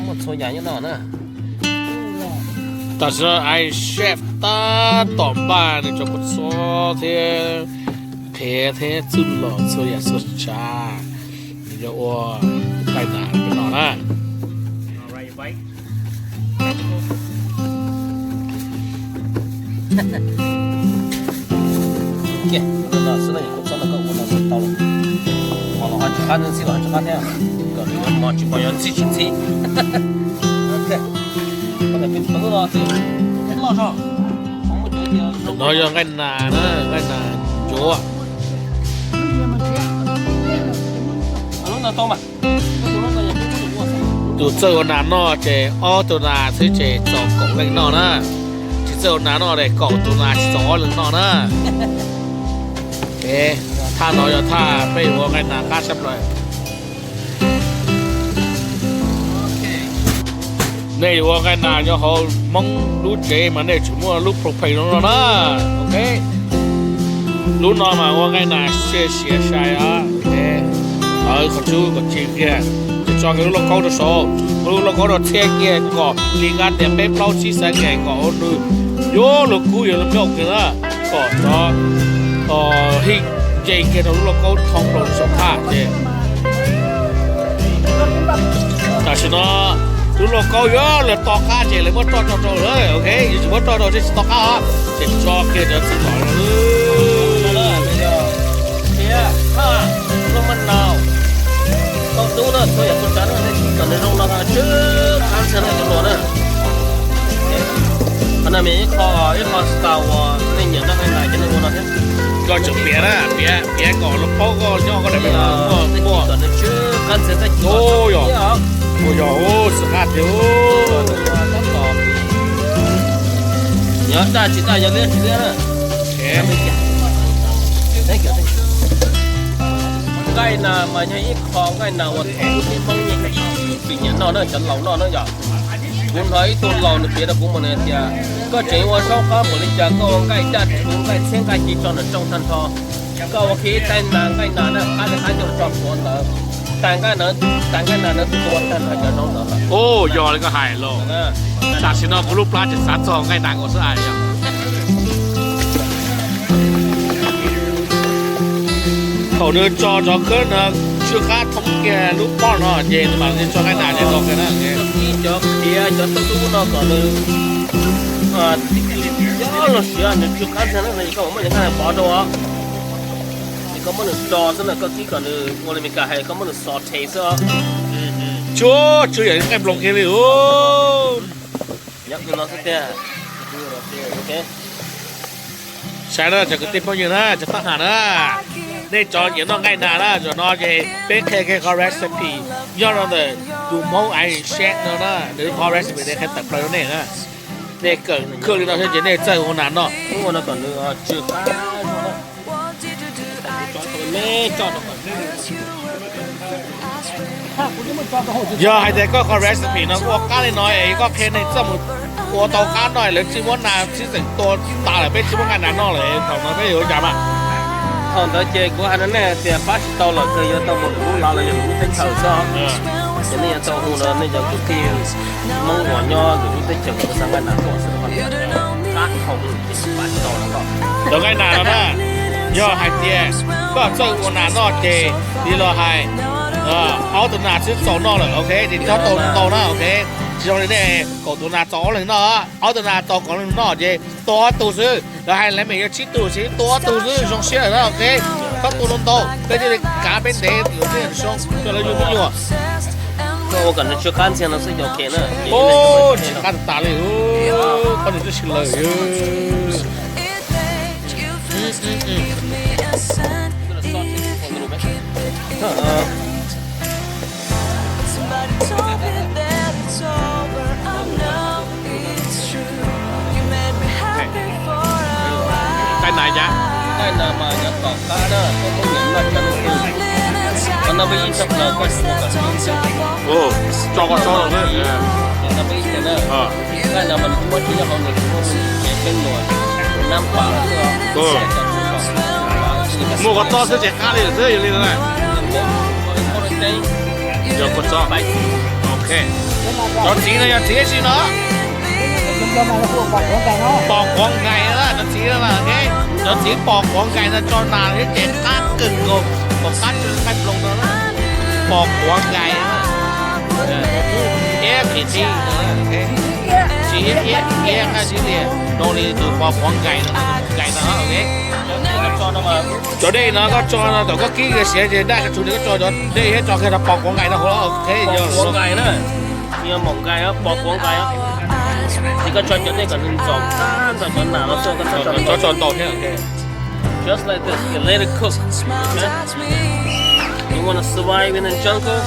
Muaj txhua yam nyob no na. Tam sim no Iron Chef tab tom npaj nws cov kua txob thiab qhiav thiab txuj lom txhua yam txhua tsav, nws yuav ua nqaij nas peb noj na. Kiag no xwb na, kua txob no koj ua no xwb tau lawm. Ho los ho tsis qab, ntxim los ho tsis qab thiab, kom nws mos tsis mos, yog ntxhib tsis ntxhib. Tam no yog nqaij nas na, nqaij nas ncuav. Tus txawj ua nas noj ces ob tug nas xwb ces txaus kaum leej noj na. Tsis txawj ua nas noj ces kaum tus nas tsis txaus ob leeg noj na. Thaj no yog thaj peb yuav ua nqaij nas qab tshaj plaws. Nej yuav ua nqaij nas nyob hauv Hmoob lub tsev mas nej tseem muaj lub propane no no na. Ok, lub no mas ua nqaij nas siab siab sai os. Tawv qhov tsub kom ci kiag, ces tso kiag lub lauj kaub rau saud, muab lub lauj kaub rau txhiab kiag kom li nqa tias peb plaub tsib xav nkaus kom ua nws yuav luag kub yuav luag nplooj kiag na, kom cov hij nce kiag rau lub lauj kaub thoob rau saum thaj ces tam sim no lub lauj kaub yuav luag to qab ces lawv muab roj tso rau lawm. Ok, yus tsis muab roj rau ces tsis to qab os, ces tso kiag cov txiv tom no. Thiab, lub maj nau, tau dub na, txhua yam txhua tsav na, nej kom nws zoo no tshwj qab ntxhias na cov hluas na. Qhov no mas ib qho, ib qho xav uas nej nyiam noj nqaij nas ces nej ua no thiab. Koj tseem piav na, piav, piav kom lawv paub koj nyob koj daim peb no muaj, muaj. Kom nws tshwj qab ntxhias txaj cuam. Ua yog, ua yog, xwm qab tiag. Yog daj tsis daj, yog liab tsis liab na. Nqaij nas mas yog ib qho nqaij nas uas thaum ub peb Hmoob yeej ib txwm nyiam noj na, cov laus noj na yom. Kuv hnov ib tug laus nws piav rau kuv mas nws hais tias koj tseem ua zaub qab npaum li cas, koj ua nqaij daj rhuv, nqaij txhiab nqaij ci tso nws rooj tag nrho. Koj ua kiag ib tais nas nqaij nas na, qab li qab coj tso puav ntawd, tais nqaij nas, tais nqaij nas na tua tag nrho cov zaub ntawd lawm. Ua yog li koj hais los, tam sim no kuv lub plab tseem xav txog nqaij nas nkaus xwb hais yog. Thaum nws tso cov khawb no tsw qab thoob kiag lub pob no ces nws mam li tso nqaij nas ces tau kiag na. Cov qhiav cov tub tub no kom nws cov los siav nws tsw qab ntxhias na, koj muab cov nqaij pov rau os. Ces koj muab nws do xwb na, koj kib kom nws ua li Meskas hais koj muab nws saute xwb os. Tsw, tsw yam nqaij nploos kiag li. Nyob no xwb tiag. Saib na cov kwv tij phooj ywg na, cov tab ham na, nej cov nyiam noj nqaij nas na, zaum no ces peb qhia kiag qhov recipe nyob rau ntawm tus Hmoob Iron Chef no na, nws qhov recipe nws qhia tawm plaws rau nej na. Nej kawm khwj li no thiab ces nej txawj ua nas noj. Yog hais tias koj qhov recipe no ua qab li no es koj qhia neeg txawj mus ua tau qab noj, lawv tsis muab nas tsis xeem tua tas lawm, peb tsis muab nqaij nas noj lawm, thaum no peb yuav ua cas mas? Thaum ntawd ces kuv hais rau nej tias pab tsis tau lawm, kawg yuav tau mus lwm lub lawv los yog lwm lub teb chaws xwb. Ces nej yuav tau hu rau nej cov kwv tij Hmoob uas nyob lwm lub teb chaws uas xav nqaij nas noj xwb, qab thaum ces pab tsis tau lawm. Cov nqaij nas no na, yog hais tias koj txawj ua nas noj ces li los hais, ob tug nas xwb txaus noj lawm, ok, ces txhob tau ntau na, ok. Tsis zoo li nej kaum tus nas txaus ob leeg noj, ob tug nas txaus kaum leej noj ces tua ob tug xwb. Lawv hais lawv meem yog tsib tug ces tua ob tug xwb zoo siab lawm na, ok. Txhob tua ntau, peb thiaj li kav peb ntev, lawv thiaj zoo, coj lawv yug me nyuam. Koj ua kom nws tsw qab ntxhias no xwb yog ok na. Tsw qab tas tas li, poj niam twb tsis lawm. Nqaij nas yam, nqaij nas mas yog tom qab na, koj muab nyiam noj cov no, qhov no peb ib tshaj plaws koj tsis muaj kom tso kom tso los. Nqaij nas mas nws muab tsis nyob hauv nws tsis muaj tsev peb nua, nab pas xwb. Muaj kom txob xwb ces qab li lawm xwb yog li ntawd na. Yog kua txob. Ok. Cov txiv no yog txiv dab tsi no? Pos quav nkais na, cov txiv no na, ok. Cov txiv pos quav nkais no tso nas thiab ces qab kawg nkaus, pos qab tsis nqaij nploos no na. Pos quav nkais na. Iab qis qis, tsis iab iab, iab qab tsis tias no li tus pos quav nkais no, nkais no, ok. Cov dej no koj tso no, thaum koj kib siav ces daj ka tshus li, koj tso cov dej thiab tso kiag rau pos quav nkais no hauv, ok. Pos quav nkais na, yog mom nkais, pos quav nkais. Ces koj tso cov dej kom nws ntxaus tag nrho cov nas no xwb, koj txhob tso ntau thiab, ok. Just like this, you let it cook. Okay? You wanna survive in the jungle?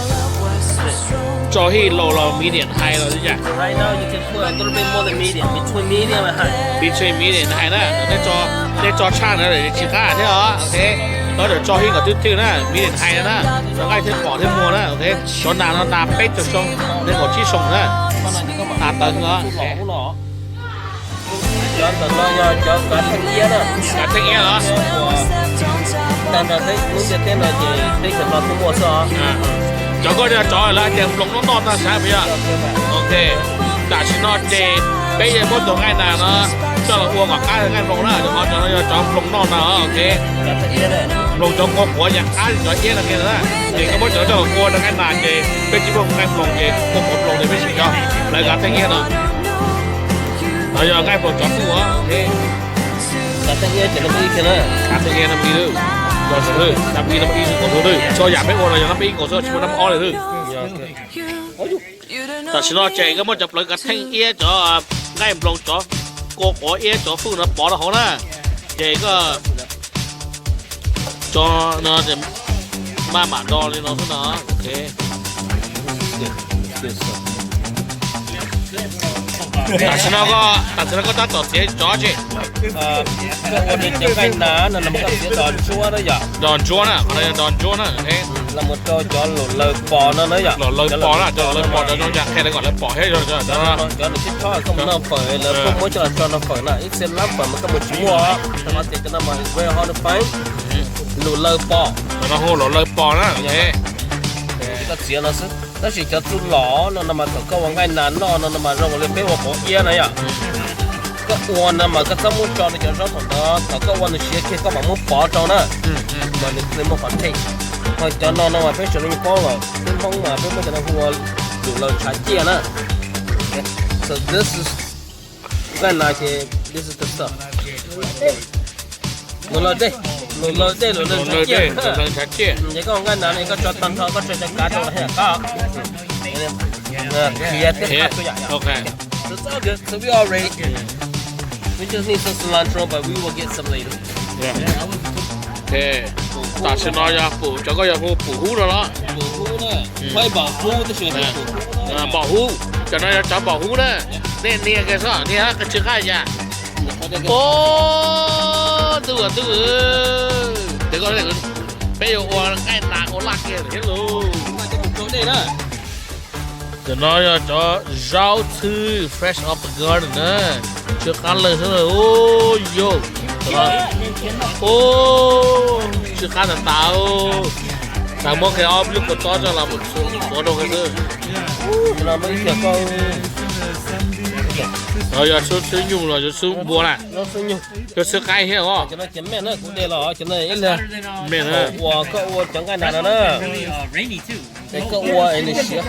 Tso hij laus los medium high los li cas? Right now you can put a little bit more than medium, between medium and high. Between medium and high na, nej tso tshaj no tsis qab thiab os, ok. Koj txawm tso hij kom thwj thwj na, medium high na, rau nqaij thiaj pom thiaj muag na, ok. Cov nas no nas peb caug xyoo, nej kaum tsib xyoo na, tas taws no. Cov ntawm no yog cov kav theej iab na. Kav theej iab los? Tag nrho teb lub ntiaj teb no ces peb cov no twb muaj xwb os. Cov koj cov lawv hais tias nploos noj noj no sav puas yog? Ok, tam sim no ces peb yuav muab tus nqaij nas no coj los ua kom qab nqaij nploos na, cov no yog cov nploos noj no, ok. Nploos cov kua quav yam qab cov iab no kiag na, ces koj muab cov coj los ua rau nqaij nas ces peb tsis muaj nqaij nploos ces kua quav nploos ces peb tsis cov lawv kav theej iab no. No yog nqaij nploos cov fuj os, ok. Kav theej iab ces no muaj ib kiag na. Kav theej iab no muaj ib lawm, no muaj ib, no muaj ib kaum xwb lawm. Txhua yam peb ua no yog no muaj ib kaum xwb, tsis muaj no muaj ob li lawm. Tam sim no ces koj muab cov plawv kav theej iab, cov nqaij nploos, cov kua quav iab, cov fuj no pov rau hauv na, ces koj tso no maj mam do li no xwb no, ok. Tam sim no koj, tam sim no koj tab tom txiav cov tsi? Koj ua li cov nqaij nas no los koj txiav dos ntsuab na yom. Dos ntsuab na, qhov no yog dos ntsuab na. Los mus rau cov laus laws pos no na yom. Laus laws pos na, cov laus laws pos cov zoo cas qhia lawv kom lawv pom thiab. Cov nws tib thob koj mus noj fawm lawv kuj muab coj los tso noj fawm na, ib txhia lab fawm mas koj mus tsis muaj os. Cov no tias cov no mas very hard to find. Laus laws pos. Cov no hu laus laws pos na. Koj txiav no xwb. Tab sis cov txuj lom no no mas thaum koj ua nqaij nas noj no no mas zoo li peb ua quav iab na yom. Koj ua no mas koj txhob muab tso rau cov zaub thaum ntawd, thaum koj ua nws siav kiag koj mam muab pov rau na, mas nws thiaj li muaj qhov taste. Ho cov no no mas peb tseem li paub lawm, peb Hmoob mas peb muab cov no hu ua laus laws tshav ciaj na. So this is nqaij nas ces this is the stuff. Laus laws dej, laus laws dej, laus laws tshav ciaj. Ces koj ua nqaij nas no koj tso tag nrho, koj tso cov kav rau los heev qab. Khiav thiab qab txhua yam. So it's all good. So we all ready. We just need some cilantro, but we will get some later. Tam sim no yog pum, cov koj yog hu pum hub no los? Pum hub na. Phaib npaum hub tab sis pum hub. Npaum hub, cov no yog cov npaum hub na. Nej nias kiag soj, nias tsw qab cas. Ub, ntuj ntuj, peb yuav ua nqaij nas ua laj kiag thiab lauj. Cov no yog cov zaub txhwb fresh off the garden na, tsw qab leej xwb. Ub yog, ub, tsw qab tas tas. Tag muab kiag ob lub kua txob coj los mus txuav rau kiag xwb. No yog xub txwb nyuj los yog xub npua na? Yog xub qaib thiab os. Mej na, ua koj ua cov nqaij nas no na, es koj ua es nws siav.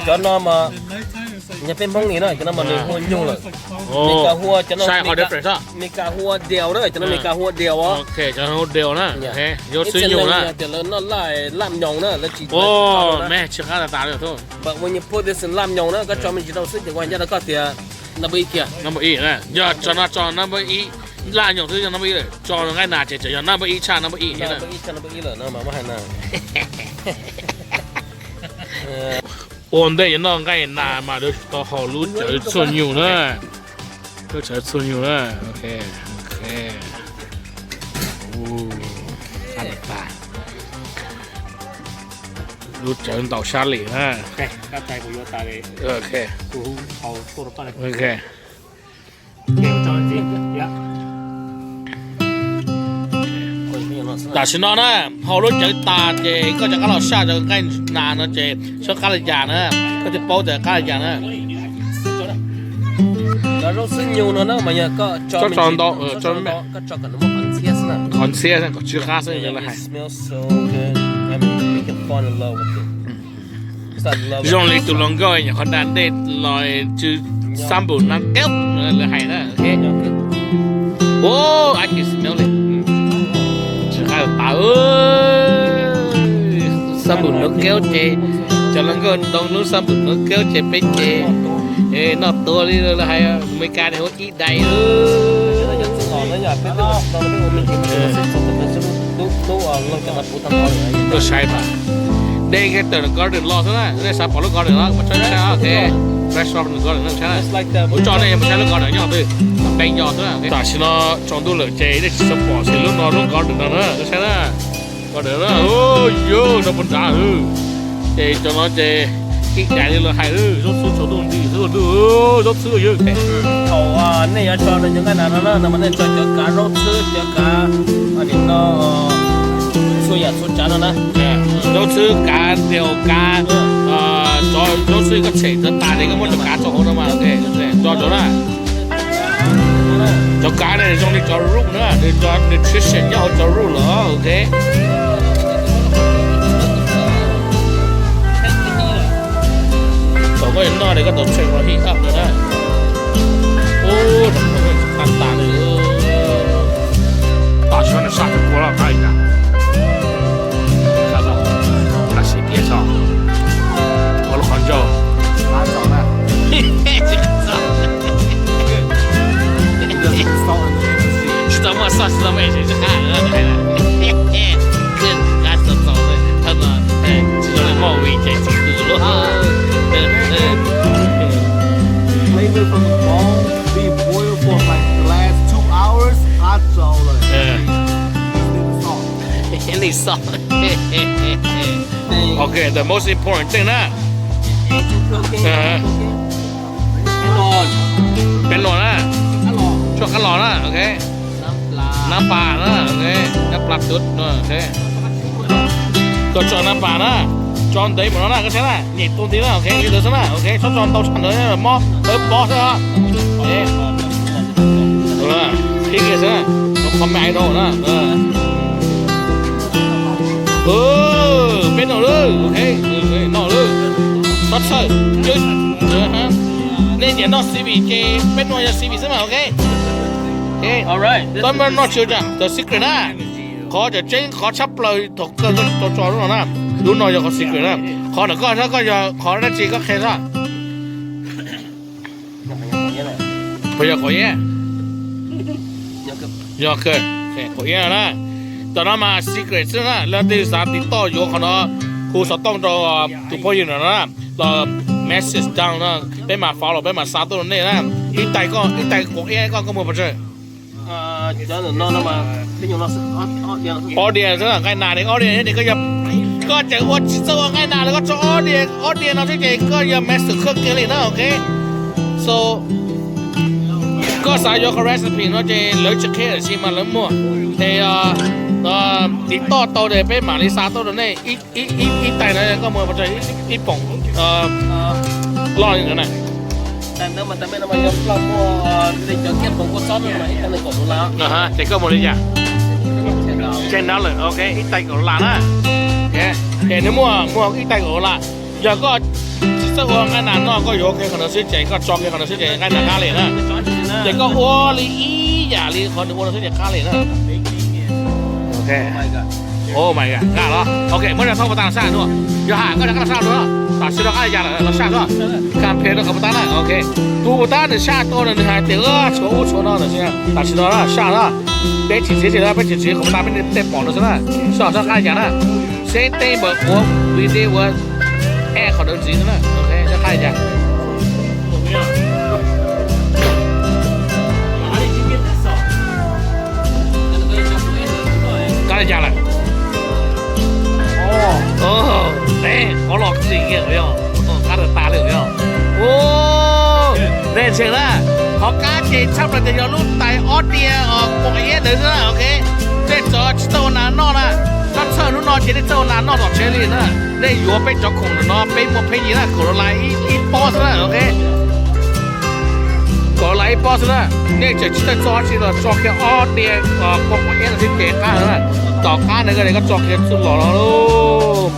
Cov no mas yog peb Hmoob li na, cov no mas nws hu nyuj lawm. Mes Kas hu ua cov no, Mes Kas hu ua diaus na, cov no Mes Kas hu ua diaus os. Ib txhia neeg tias lawv noj laj laj nyoos na, lawv tsis, mej tsw qab tas tas li. But when you put this in laj nyoos na, koj tso me ntsis rau xwb ces ua ncaj rau koj tias number ib kiag. Number ib na, yog tso no tso number ib, laj nyoos xwb yog number ib lawm, tso nqaij nas ces tseem yog number ib tshaj number ib thiab na. Ua ntej yuav noj nqaij nas mas tau haus lub tsawv txhuaj nyuj na. Lub tsawv txhuaj nyuj na. Ok, ok. Lub tsawv ntaus sab lim na. Ok. Ok. Tam sim no na, haus lub cawv tas ces koj rov qab los saj rau nqaij nas no ces sab qab li cas na, koj thiaj paub tias qab li cas na. Tso ntau, qhov ntxhiab kom tsw qab xwb lawv hais. Zoo li tus hluas nkauj nyuam qhuav da ntej los tsw xab npum no kaub lawv hais na. Ua, I can smell it. Tsw qab tas, xab npum no kaub ces, cov hluas nkauj ntoo lub xab npum no kaub ces peb ces noj tuag li lawv hais. Meskas ne ua ib daim. Koj saib mas, Dedicated Garden los xwb na, nej xav pom lub garden no mas tso saib, ok. Fresh from the garden no saib na. Kuv tso nej mus saib lub garden nyob twg, peb nco xwb na. Tam sim no tsaus ntuj lawm ces nej tsis tau pom xis lub no lub garden no na, saib na. Garden na, yog no puas nrad. Ces cov no ces ib daim li lawv hais, zaub txhwb tsaus ntuj nti xwb ntuj, zaub txhwb yog. Thaum nej yuav tso nws cov nqaij nas no na, no mas nej tso cov kav zaub txhwb, cov kav nim no txhua yam txhua tsav no na. Zaub txhwb, kav, ntaus kav, zaub txhwb koj tshem txawv tas ces koj muab cov kav tso hauv no mas, ok, tso cov na. Cov kav ne zoo li cov root na, nws cov nutrition nyob hauv cov root los, ok. Thaum koj yuav noj ces koj tau tshem los heat up no na. Ub, qab tas li. Tam sim no nws saj tau kua lawm qab li cas. Qab tas, qab siv tiag tso. Ua lub qhov ncauj. Tsis tau muaj soj tsis tau muaj es tsis qab. Qab txaus txaus, thawj no tsis zoo li movie ces tsis khwv lawm. Flavor from the bone be boiled for like the last two hours, qab txaus lawm. Any sauce. Ok, the most important thing na. Peb no na, tshuaj qab los na, ok. Nab pas na, ok, nab pas tub, ok. Koj tso nab pas na, tso ntev mus no na, koj saib na, nyem tua nti na, ok, li ntawd xwb na, ok, txhob tso ntau tshaj ntawd mob dawb pob xwb os. Thib kiag xwb, qhov me dhau na. Peb noj lawm, ok, noj lawm. Txhob txhawj, nej nyiam noj seaweed ces peb noj yog seaweed xwb mas, ok. Txhob noj tsis ua cas, cov secret na. Qhov cov tseeb, qhov tshaj plaws thaum kawg koj tau tso lub no na. Lub no yog qhov secret na. Qhov ntawm koj, koj yog qhov dab tsi koj qhia xwb. Puas yog quav iab? Yog, quav iab na. Cov no mas secret xwb na, leej twg xav tiv toj yuav qhov no, hu xov tooj rau tus phooj ywg no na, los message down na, peb mam follow, peb mam xa tuaj rau nej na. Ib tais koj, ib tais quav iab koj, koj muag pes tsawg? Ob diav xwb, nqaij nas ne, ob diav ne, koj yog, koj tseem ua tsis txawj ua nqaij nas los koj tso ob diav, ob diav no xwb ces koj yog master cook kiag li na, ok. So koj xav yuav qhov recipe no ces lawv tsis qhia tiam sis mas lawv muag. Es tiv toj tau ces peb mam li xa tuaj rau nej. Ib tais no koj muag pes tsawg, ib poom loj li ntawd na? Ces koj muag li cas? Ten dollars, ok, ib tais kaum las na. Ces nws muaj, muaj ib tais kaum las. Yog koj tsis txawj ua nqaij nas noj, koj yuav kiag qhov ntawd xwb ces koj tso kiag qhov ntawd xwb ces nqaij nas qab li na. Ces koj ua li ib yam li qhov nws ua no xwb ces qab li na. Ok. Oh my God, qab los. Ok, muab rau thauj puas tag los saj dua. Yog ham koj rov qab los saj dua. Tam sim no qab li cas lawm los saj dua. Compare rau qhov puas tag na, ok. Tus puas tag nws saj tau nws hais tias tshuav ub tshuav no ntawd xwb. Tam sim no saj na. Peb tsis txiav tsis na, peb tsis txiav qhov puas tag peb tej pom no xwb na. Soj soj qab li cas na. Same thing but ua video ua add qhov ntawd ntxiv xwb na. Ok, soj qab li cas. Qab li cas lawm? Qhov los txi kiag yog, qab tas tas li yog. Nej ntseeg na, qhov qab ces tshaj plaws ces yog lub tais ob diav os, quav iab ntawd xwb na, ok. Tej Txawm tsis txawj ua nas noj na, txhob txhawj, hnub no ces nej txawj ua nas noj tom tsev li na. Nej yuav peb cov khoom no peb muaj pheej yig na, kaum dollar ib pob xwb na, ok. Kaum dollar ib pob xwb na. Nej tseem tsis txawj txog dab tsi los tso kiag ob diav pua kaum iab no xwb ces qab na. Tom qab ntawd koj tso kiag txuj lom los lauj.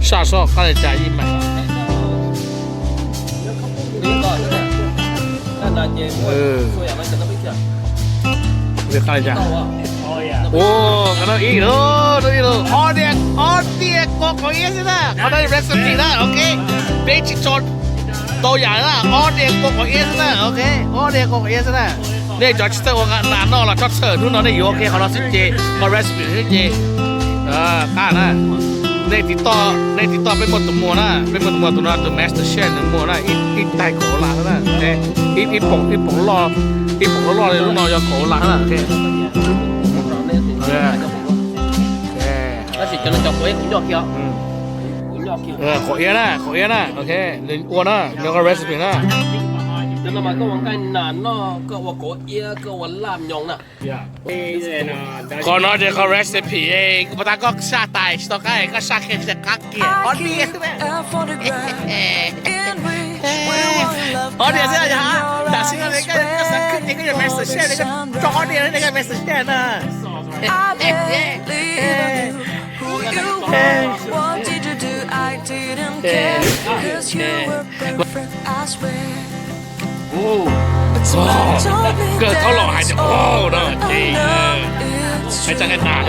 Saj soj qab li cas ib mas. Ua, ib lus, ib lus, ob diav, ob diav pua kaum iab xwb na, qhov no recipe na, ok. Peb tsis tso ntau yam na, ob diav pua kaum iab xwb na, ok. Ob diav pua kaum iab xwb na. Nej cov tsis txawj ua nas noj los txhob txhawj, hnub no nej yuav kiag qhov no xwb ces, qhov recipe xwb ces qab na. Nej tiv toj, nej tiv toj peb muaj tus muag na, peb muaj tus muag, tus no tus master chef nws muag na, ib tais kaum dollar na, ib poom, ib poom loj, ib poom loj loj li lub no yog kaum dollar na, ok. Kaum iab na, kaum iab na, ok. Nws ua na, nws qhov recipe na. Qhov no ces qhov recipe, kuv pom tas koj saj tais tsis tau qab, koj saj kiag qab kiag ob diav xwb. Ob diav xwb yog, tam sim no koj xav khwv ces koj yuav master chef, koj tso ob diav koj master chef na. Koj thaub laus hais tias, o, no ces hais txog nqaij nas,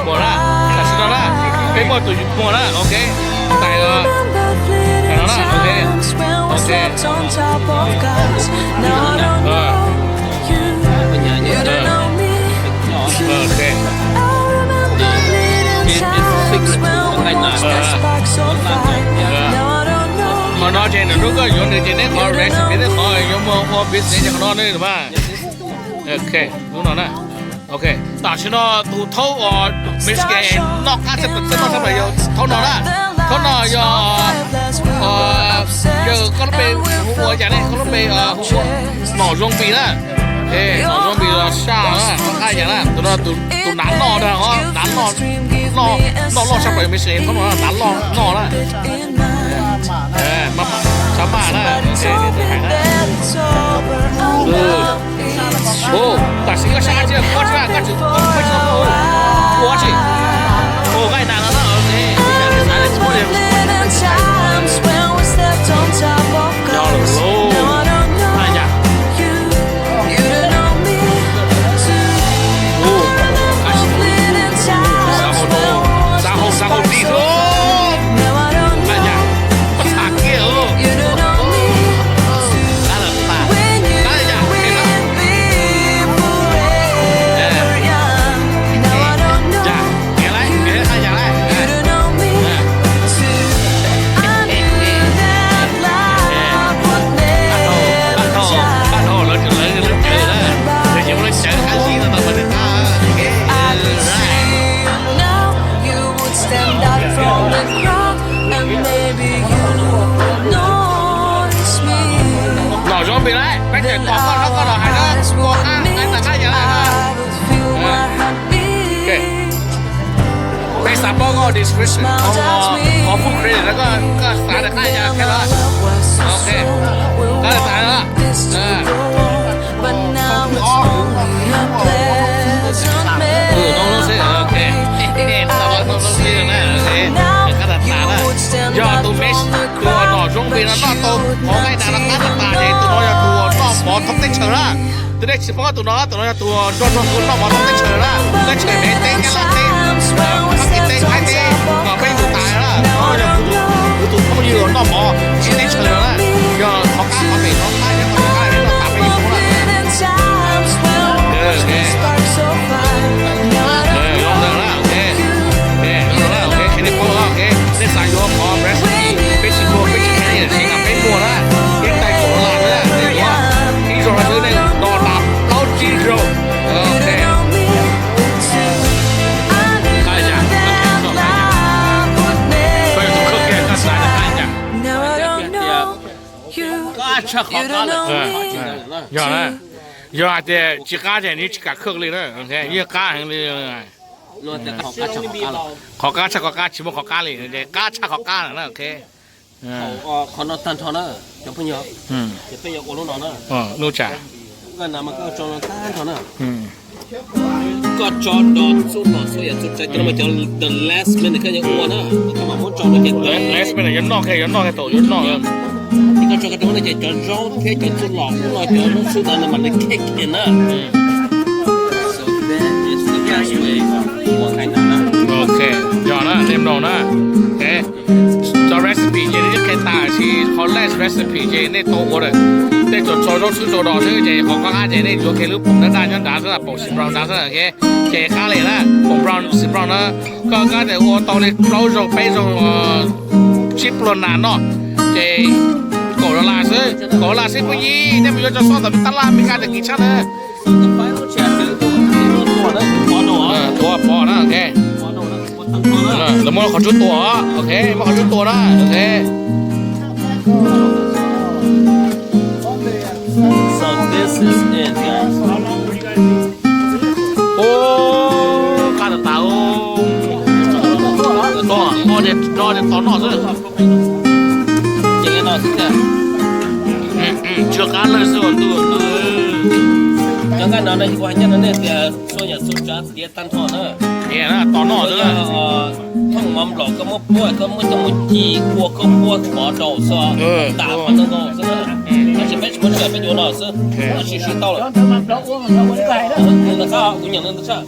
muag na, tam sim no na, peb muaj tus muag na, ok, tais no na, ok, ok. Qhov no ces nws hnub koj yuav nws ces neb qhov recipe, neb qhov yuav muag ua business ces qhov no ne mas. Ok, lub no na. Ok, tam sim no tus thaub uas Michigan noj qab tshaj plaws, noj tshaj plaws yog thaub no na. Thaub no yog, yog koj lub npe hu ua cas ne? Koj lub npe hu ua Nom Zombie na. Nom Zombie los saj na, qab yam na. Tus no tus nav loj na, nav loj, noj loj tshaj plaws Michigan, thaub no nav loj noj na. Sab maj na. Tam sim koj sab tsis koj tsis koj tsis ua tsis ua nqaij nas no na. Yog lawm lauj. Xav hauv, xav hauv, xav hauv ntsis xwb. Qab yam, koj tham kiag. Qab yam, qab yam, qab yam, qab yam. Lawv, lawv, lawv cawm na, lawv yeej muab lawv cawv qab zib no tau mas nws qab. Nom Zombie na, peb cem tos koj no, koj los hais na, ua qab, qab yam na. Peb xav paub koj description, qhov full credit no koj xav tias qab yam na. Ok, qab tas na. Yog tus Michigan, tus Nom Zombie no noj tau qhov nqaij nas no qab tas tas ces tus no yog tus uas noj mov thoob teb chaws na. Tus nej tsis paub tus no, tus no yog tus uas nrog nrog tus noj mov thoob teb chaws na. Teb chaws Mes Kas, Nyab Laj teb, Fab Kis teb, Thaib teb, kom peb mus tas na. Yog tus thoob yws uas noj mov thoob teb chaws na. Yog qhov qab qhov pem qhov qab yog qhov qab noj tas peb yus na. Zoo ntawd na, ok. Zoo ntawd na, ok, qhia nej paub, ok. Nej xav yuav qhov recipe, peb tsis muaj, peb tsis qhia nej, tsis qhia, peb muaj na. Ib tais kaum dollar na, nej yuav ib zaug no xwb nej no tas plaub tsib zaug. Ok. Qab yam, koj yog tus khaws kiag koj xav tias qab yam. Yog na. Yog hais tias tsis qab ces nws tsis kam khawj li na, yeej qab heev li. Qhov qab tshaj qhov qab, tsis muaj qhov qab li, qab tshaj qhov qab na. Qhov no tag nrho na, cov phooj ywg, ces peb yuav ua lub no na. Lub tsa, tag nrho na. Koj tso do txuj lom xub yam txuj tsav cov no mas cov the last minute koj yuav ua na, koj mam muab tso no ces last minute yuav noj, yuav noj, yuav noj. Ces koj tso koj rau no ces cov zaub thiab cov txuj lom ub no cov zaub xub ntawd nws mam li kiag na. So that is the best way to ua nqaij na. Ok, yog na, nej mloog na. Cov recipe ces nws qhia tas, tiam sis qhov last recipe ces nej tau ua lawm. Tej tsuas tso zaub xwb tso dos xwb ces qhov qab qab ces nej yuav kiag lub poom daj daj nyob nrad xwb, poom xim brown nrad xwb. Ces qab li na, poom brown xim brown na, koj qab tias ua tau li plaub zaug peb zaug tsib pluag nas noj, ces kaum dollar xwb, kaum dollar xwb phooj ywg, nej mus yuav tso xov tooj ntawm tab laj Amelikas tag kis tshaj na. Tuav pov na, ok. Lawv muab qhov tsub tua, ok, muab qhov tsub tua na, ok. So this is it, guys. Ub, qab tas tas. Tos noj xwb. Ces li no xwb tiag. Tsw qab lawg xwb os ntuj. Cov nqaij no na, ua hais ncaj no nej tias txhua yam txhua tsav tiav tag nrho na. Tiav na, tos noj xwb. Thooj mov nplaum koj muab puab, koj muab coj mus ci ua koj puab mov rau xwb, tas mov ntau ntau xwb na. Tab sis peb tsis muaj sij hawm peb yuav no xwb, tab sis sib tau lawm. Nws qab kuv nyeem nws tshaj.